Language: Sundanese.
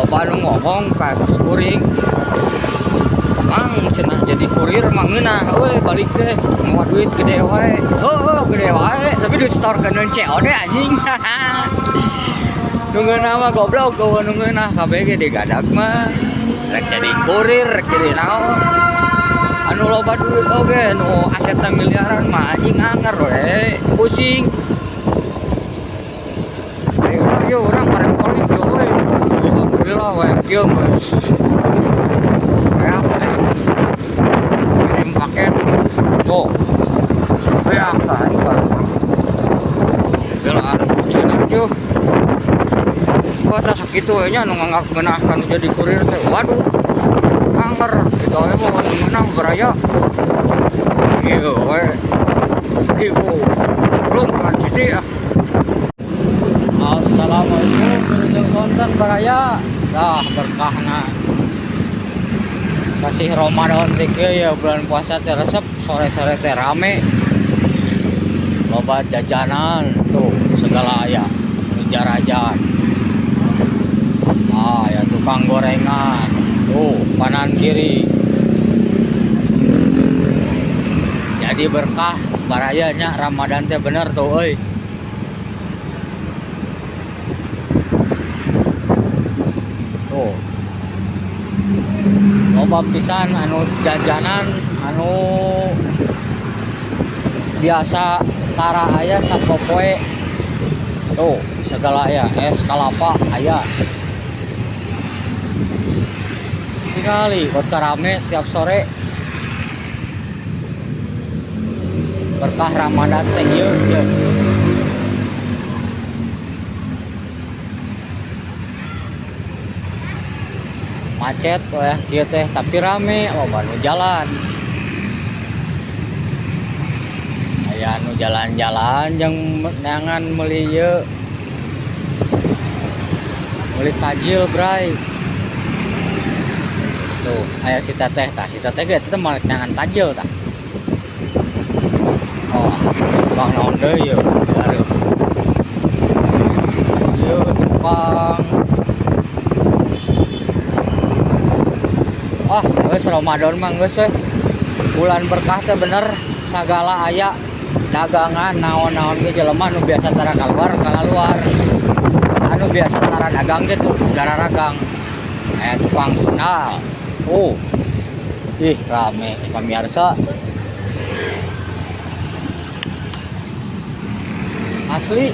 Loba anu ngomong ka kuring. Mang cenah jadi kurir mah ngeunah euy balik teh mawa duit gede wae. Heuh gede wae tapi disetorkeun COD anjing. Nu ngeunah mah goblok eueuh nu ngeunah kabeh ge digadag mah. Rek jadi kurir, rek jadi naon. Anu loba duit oge nu asetna miliaran mah anjing anger we, pusing. Ayo ayo urang bareng kolik yo euy. Alhamdulillah we kieu geus. Kirim paket. Tuh. Ya, tai baru. Bela cenah kieu. Kok tak sakitu we nya nu nganggap ngeunah kan jadi kurir teh. Waduh. Anger digawe mah nu ngeunah baraya. Ieu we. Ibu. Belum kan jadi ah. Assalamualaikum wilujeng sonten baraya. Dah berkahna. Sasih Ramadan teh kieu ya bulan puasa teh resep sore-sore teh rame. Loba jajanan tuh segala aya jarajan. Ah ya tukang gorengan tuh kanan kiri. Jadi berkah baraya nya Ramadan teh bener tuh euy. Tuh. Loba pisan anu jajanan anu biasa tara aya sapopoe. Tuh segala aya es kalapa aya. Tingali kota rame tiap sore. Berkah Ramadan teh ieu ieu. Macet weh kieu teh tapi rame loba nu jalan. Aya nu jalan-jalan jeung neangan meuli ieu. Meuli tajil bray. Tuh aya si teteh tah, si teteh ge teh mah neangan tajil tah. Oh, tukang naon deui ieu? Aduh. Ieu tukang. Ah, geus Ramadan mah geus we. Bulan berkah teh bener sagala aya dagangan naon-naon ge jelema nu biasa tara kaluar kalaluar. Anu biasa tara dagang ge tuh dararagang. Aya tukang sendal. Oh. Ih, rame pamirsa. Asli